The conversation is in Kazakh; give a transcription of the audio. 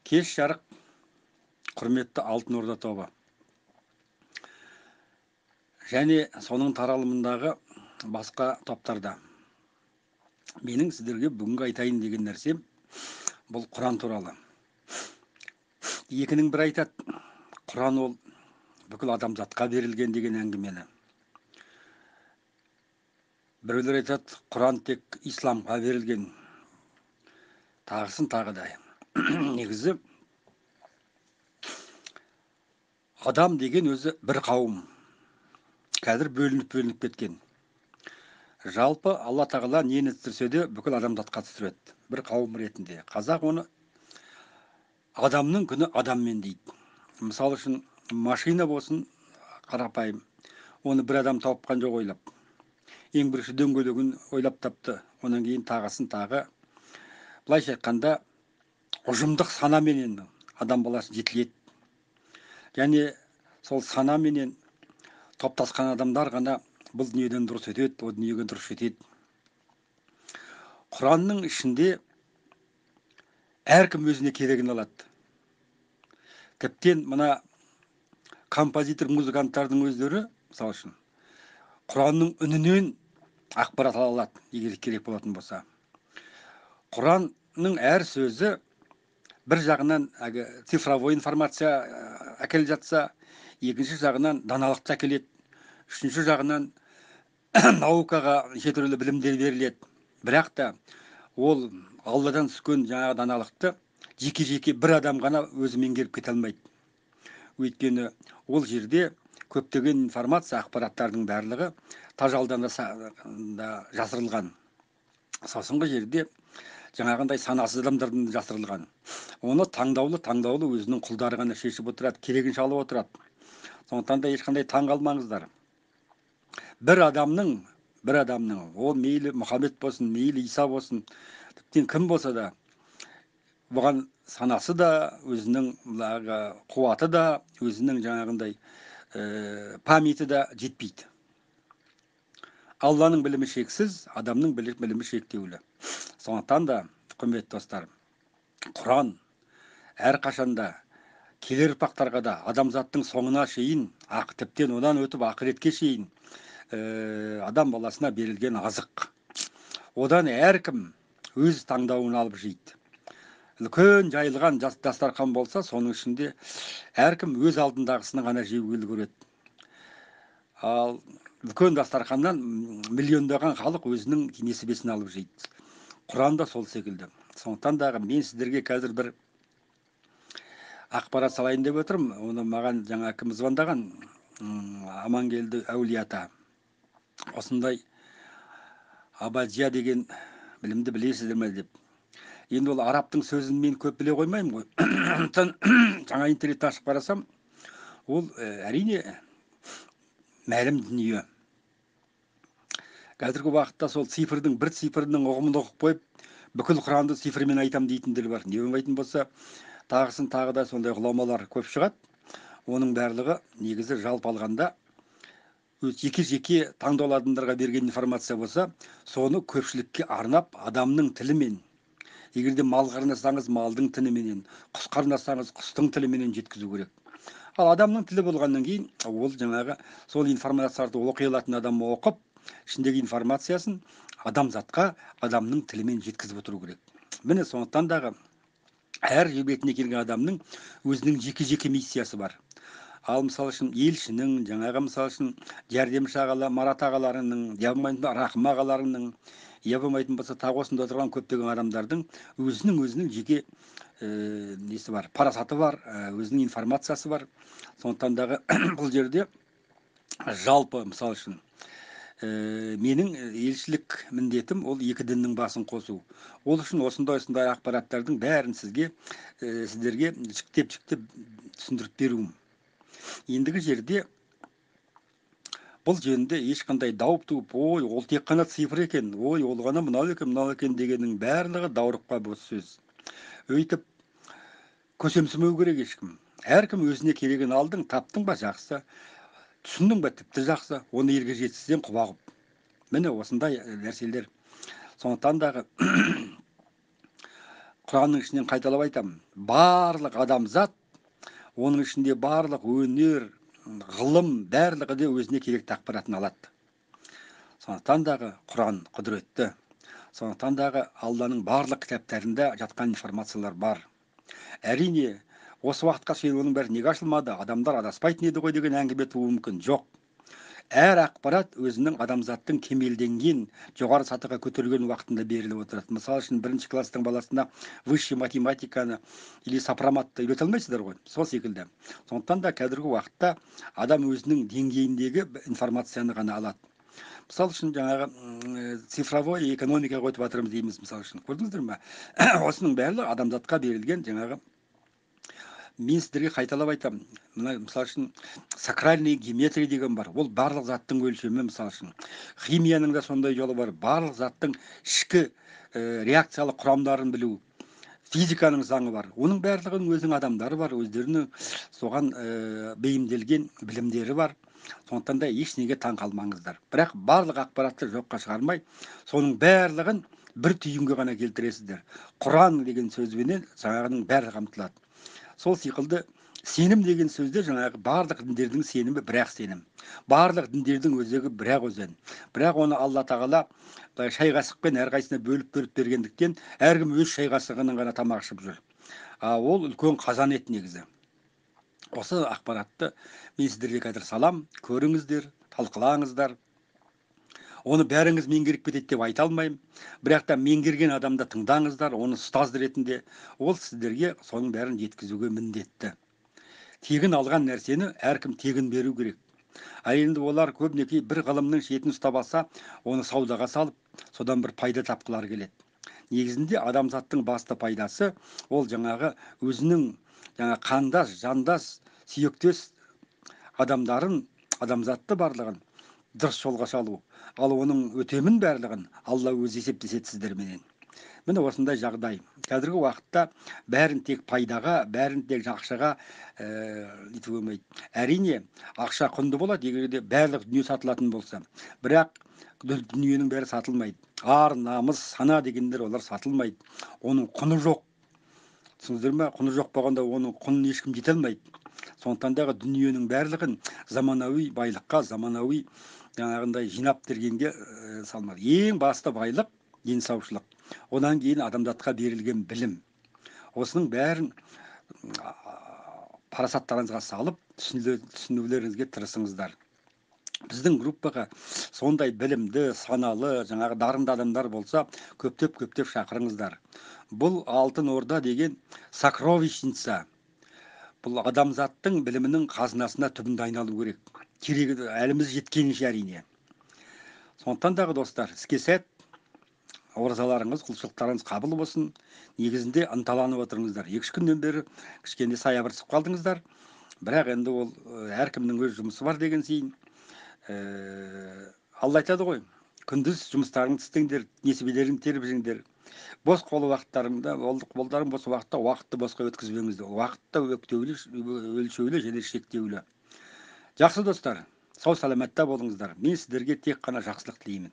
Кеш жарық, құрметті Алтын Орда тобы және соның таралымындағы басқа топтарда. Менің сіздерге бүгінгі айтайын деген нәрсем бұл Құран туралы. Екінің бірі айтады, Құран ол бүкіл адамзатқа берілген деген әңгімені. Біреулер айтады, Құран тек исламға берілген. Тағысын тағы да. Негізі адам деген өзі бір қауым. Қазір бөлініп-бөлініп кеткен. Жалпы Алла Тағала нені түсірсе де бүкіл адамзатқа түсіреді. Бір қауым ретінде. Қазақ оны адамның күні адаммен дейді. Мысалы үшін машина болсын қарапайым. Оны бір адам тауыпқан жоқ ойлап. Ең бірінші дөңгелегін ойлап тапты. Онан кейін тағысын тағы. Былайша айтқанда ұжымдық санаменен адам баласы жетіледі. Және сол санаменен топтасқан адамдар ғана бұл дүниеден дұрыс өтеді, о дүниеге дұрыс жетеді. Құранның ішінде әркім өзіне керегін алады. Тіптен мына композитор, музыканттардың өздері, мысалы үшін, Құранның үнінен ақпарат ала алады, егер керек болатын болса. Құранның әр сөзі бір жағынан әлгі цифровой информация әкеле жатса, екінші жағынан даналықты әкеледі, үшінші жағынан наукаға неше түрлі білімдер беріледі. Бірақ та ол Алладан түскен жаңағы даналықты жеке-жеке бір адам ғана өзі меңгеріп кете алмайды. Өйткені ол жерде көптеген информация, ақпараттардың барлығы тажалдан да жасырылған. Сосынғы жерде жаңағындай санасыз адамдардың жасырылған. Оны таңдаулы өзінің құлдары ғана шешіп отырады, керегінше алып отырады. Сондықтан да ешқандай таң қалмаңыздар. Бір адамның, ол мейлі Мұхаммед болсын, мейлі Иса болсын, тіптен кім болса да, бұған санасы да, өзінің қуаты да, өзінің жаңағындай памяті да жетпейді. Алланың білімі шексіз, адамның білімі шектеулі. Сондықтан да, құрметті достар, Құран әрқашанда келер ұрпақтарға да, адамзаттың соңына шейін, тіптен одан өтіп ақыретке шейін адам баласына берілген азық. Одан әркім өз таңдауын алып жейді. Үлкен жайылған дастархан болса, соның ішінде әркім өз алдындағысын ғана жеуге үлгереді. Ал үлкен дастарханнан миллиондаған халық өзінің несібесін алып жейді. Құран да сол секілді. Сондықтан дағы мен сіздерге қазір бір ақпарат салайын деп отырмын. Оны маған жаңа кім звондаған? Амангелді әулие ата. Осындай абадия деген білімді білесіздер ме деп. Енді ол арабтың сөзін мен көп біле қоймаймын ғой. Жаңа интернетті ашып қарасам, ол әрине мәлім дүние. Қазіргі уақытта сол цифрдің, бір цифрдің ұғымын оқып қойып, бүкіл Құранды цифрмен айтам дейтіндер бар. Не болмайтын болса, тағысын тағы да сондай ғұламалар көп шығады. Оның барлығы негізі жалпы алғанда жеке-жеке таңдаулы адамдарға берген информация болса, соны көпшілікке арнап адамның тілімен, егер де малға арнасаңыз малдың тіліменен, құсқа арнасаңыз құстың тіліменен жеткізу керек. Ал адамның тілі болғаннан кейін ол жаңағы сол информацияларды оқи алатын адам оқып, ішіндегі информациясын адамзатқа адамның тілімен жеткізіп отыру керек. Міне сондықтан дағы әр жер бетіне келген адамның өзінің жеке-жеке миссиясы бар. Ал мысалы үшін елшінің, жаңағы мысалы үшін жәрдемші ағалар, Марат ағаларының, я болмайтын Рахым ағаларының, я болмайтын болса тағы осында отырған көптеген адамдардың өзінің жеке несі бар, парасаты бар, өзінің информациясы бар. Сондықтан дағы бұл жерде жалпы мысалы үшін менің елшілік міндетім ол екі діннің басын қосу. Ол үшін осындай ақпараттардың бәрін сіздерге жіктеп-жіктеп түсіндіріп беруім. Ендігі жерде бұл жөнінде ешқандай дауып туып, ой, ол тек қана цифр екен, ой, ол ғана мынау екен, мынау екен дегеннің барлығы даурықпа бос сөз. Өйтіп көсемсімеу керек ешкім. Әркім өзіне керегін алдың, таптың ба жақсы, түсіндің ба тіпті жақсы, оны елге жеткізсең құба құп. Міне осындай нәрселер. Сондықтан дағы Құранның ішінен қайталап айтамын, барлық адамзат, оның ішінде барлық өнер, ғылым, барлығы да өзіне керекті ақпаратын алады. Сондықтан дағы Құран құдіретті. Сондықтан дағы Алланың барлық кітаптарында жатқан информациялар бар. Әрине, осы уақытқа шейін оның бәрі неге ашылмады, адамдар адаспайтын еді ғой деген әңгіме тууы мүмкін. Жоқ. Әр ақпарат өзінің адамзаттың кемелденген, жоғары сатыға көтерілген уақытында беріліп отырады. Мысалы үшін, бірінші класстың баласына высший математиканы или сопроматты үйрете алмайсыздар ғой, сол секілді. Сондықтан да қазіргі уақытта адам өзінің деңгейіндегі информацияны ғана алады. Мысалы үшін, жаңағы цифровой экономикаға өтіп жатырмыз дейміз, мысалы үшін, көрдіңіздер ме? Осының барлығы адамзатқа берілген жаңағы. Мен сіздерге қайталап айтамын, мына мысалы үшін сакральный геометрия деген бар, ол барлық заттың өлшемі. Мысалы үшін, химияның да сондай жолы бар, барлық заттың ішкі реакциялық құрамдарын білу, физиканың заңы бар. Оның барлығының өзінің адамдары бар, өздерінің соған бейімделген білімдері бар. Сондықтан да ешнеге таң қалмаңыздар. Бірақ барлық ақпаратты жоққа шығармай, соның барлығын бір түйінге ғана келтіресіздер. Құран деген сөзбенен жаңағының бәрі қамтылады. Сол сиқылды сенім деген сөзде жаңағы барлық діндердің сенімі бір-ақ сенім. Барлық діндердің өзегі бір-ақ өзен. Бірақ оны Алла Тағала былай шай қасықпен әрқайсысына бөліп-бөліп бергендіктен әркім өз шай қасығынан ғана тамақ ішіп жүр. А ол үлкен қазан ет негізі. Осы ақпаратты мен сіздерге қазір салам, көріңіздер, талқылаңыздар. Оны бәріңіз меңгеріп кетеді деп айта алмаймын. Бірақ та меңгерген адамды тыңдаңыздар, оны ұстаз ретінде, ол сіздерге соның бәрін жеткізуге міндетті. Тегін алған нәрсені әркім тегін беру керек. Ал енді олар көбінесе бір ғылымның шетін ұстап алса, оны саудаға салып, содан бір пайда тапқылары келеді. Негізінде адамзаттың басты пайдасы ол жаңағы өзінің жаңа қандас, жандас, сүйектес адамдарын, адамзатты барлығын дұрыс жолға салу. Ал оның өтемін барлығын Алла өзі есептеседі сіздерменен. Міне осындай жағдай. Қазіргі уақытта бәрін тек пайдаға, бәрін тек ақшаға нетуге болмайды. Әрине, ақша құнды болады, егер де барлық дүние сатылатын болса. Бірақ дүниенің бәрі сатылмайды. Ар, намыс, сана дегендер олар сатылмайды. Оның құны жоқ. Түсіндіңіздер ме? Құны жоқ болғанда оның құнын ешкім жете алмайды. Сондықтан дағы дүниенің барлығын заманауи байлыққа, заманауи жаңағындай жинап тергенге салмады. Ең басты байлық денсаушылық. Одан кейін адамзатқа берілген білім. Осының бәрін парасаттарыңызға салып, түсінулеріңізге тырысыңыздар. Біздің группаға сондай білімді, саналы, жаңағы дарынды адамдар болса, көптеп-көптеп шақырыңыздар. Бұл Алтын Орда деген сокровищница. Бұл адамзаттың білімінің қазынасына түбінде айналу керек. Керегі әліміз жеткенше әрине. Сондықтан дағы достар, іске сәт, оразаларыңыз, құлшылықтарыңыз қабыл болсын. Негізінде ынталанып отырыңыздар. Екі-үш күннен бері кішкене саябырсып қалдыңыздар. Бірақ енді ол әркімнің өз жұмысы бар деген сейін. Алла айтады ғой, күндіз жұмыстарыңды істеңдер, несібелеріңді теріп жеңдер. Бос қол уақыттарыңда, қолдарың бос уақытта уақытты босқа өткізбеңіздер. Уақытты өлшеулі және шектеулі. Жақсы достар, сау саламатта болыңыздар. Мен сіздерге тек қана жақсылық тілеймін.